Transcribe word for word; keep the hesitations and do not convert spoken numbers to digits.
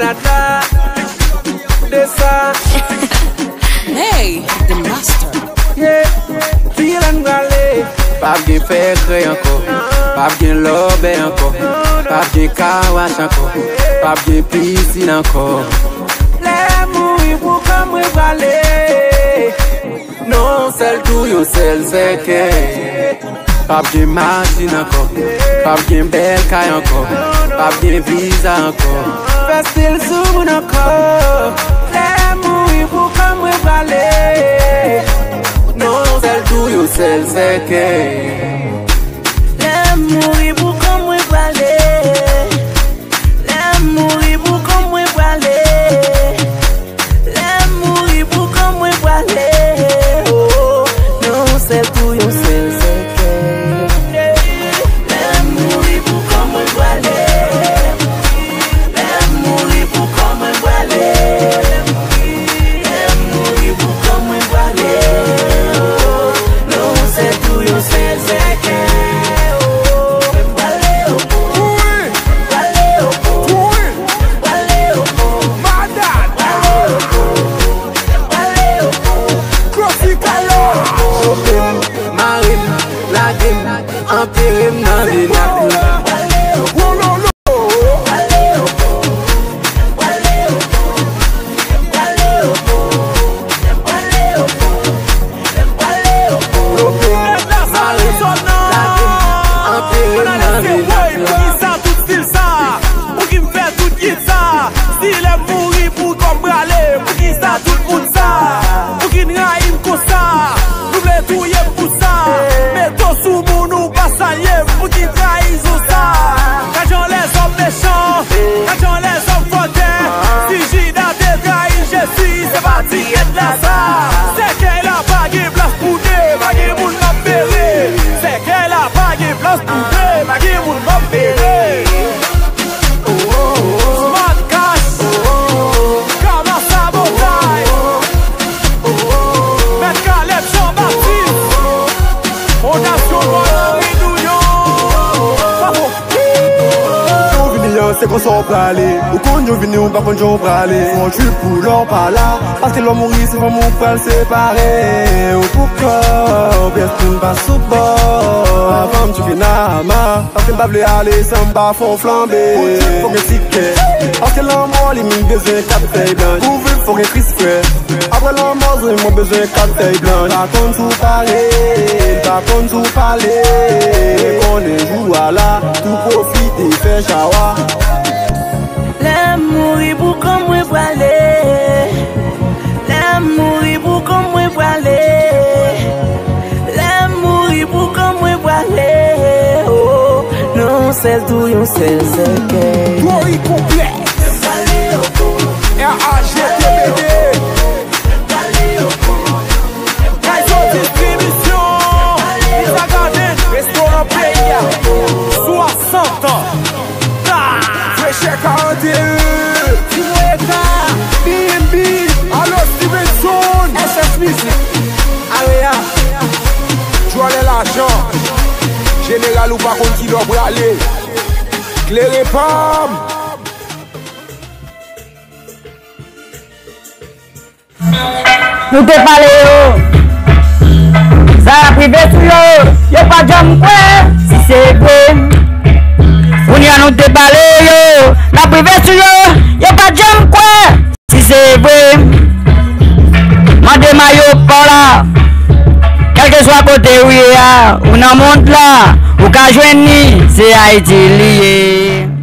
Ata, de sa. Hey, the master. Yeah, ki lè n prale? P ap gen fè krèy ankò. P ap gen lòbèy ankò. P ap gen kawach ankò. P ap gen pisin ankò. Lè m mouri pou kò m mwen prale. Non, sèl tou yon sèl sèkèy. P ap gen machin ankò. P ap gen bèl kay ankò. P ap gen viza ankò. Fè stil sou moun ankò. Lè m mouri pou kò m mwen prale. Non, sèl tou yon sèl sèkèy. Lè m mouri pou kò m mwen prale. Lè m mouri pou kò m mwen prale. Lè m mouri pou kò m mwen prale. Oh, oh. Non, sèl tou yon sèl sèkèy. Lè m mouri pou kò m mwen prale. Lè m mouri pou kò m mwen prale. Lè m mouri pou kò m mwen prale. Oh, oh. Non, sèl tou yon sèl sèkèy. Oh, oh. Prale, oh, oh. Prale, oh, oh. Prale, oh, oh. Madad. Prale, oh, oh. Chope m, mare m, lage m, antere m nan venat la. Chope m, mare m, lage m, antere m nan venat la. Poukisa tout stil sa? Pouki m fè tout hit sa? Si lè m mouri pou kò m prale, poukisa tout moun sa? Pouki n rayi m konsa? Nou vle touye m pou sa? Mete w sou moun ou pa salye m, pouki n trayi zon sa? Gad jan lèzòm mechan, gad jan lèzòm fòtè. Si Jida te trayi Jezi, se pa ti èd la sa. Sèkèy la pa gen plas pou de, pa gen moun k ap bere. Sèkèy la pa gen plas pou de, pa gen moun k ap bere. Smart Cash, Kama Sabotay, Mèt Caleb Jean-Baptiste, Fondasyon Paul Henri Douyon. Bravo. Lè w vini an, se konsa w prale. Ou konn yo vini, ou pa konn jan w prale. Fè yon trip pou lè w pa la. Paske lè w mouri, se fanmi w pral separe. Ou pou kò w, pyès moun pa sou bò. Avan m tcheke Nama. Paske m pa vle ale san m pa fè yon flanbe. Pou trip fò gen tikè. Paske lanmò li menm bezwen kat fèy blanch. Pou viv fò gen Kris frè. Apre lanmò zanmi mwen bezwen kat fèy blanch. Pa konn si w pare, pa konn si w pale. Men konnen jou a la, tou pwofite fè chawa. Lè m mouri pou kò m mwen prale. Lè m mouri pou kò m mwen prale. Lè m mouri pou kò m mwen prale. Oh, nan yon sèl tou, yon sèl sèkèy. Gori Konplèks. R A G T B D. Kaizo Distribisyon. Pizza Garden. Restoran peyi a. Swasant an. Frechè karant e en. Ti Moeta. B M B. Alo Stevenson. S S Music. Area. Jwalè lajan. Jeneral ou pa konn kilè w prale. Klere pa m. Nou te pale yo, sa ap rive sou yo, yo pa janm kwè si se vre. Kounye a nou te pale yo, l ap rive sou yo, yo pa janm kwè si se vre. Mande mayo pa w la, kèlkeswa kote ou ye a, ou nan mond la, ou ka jwenn li, se Ayiti li ye.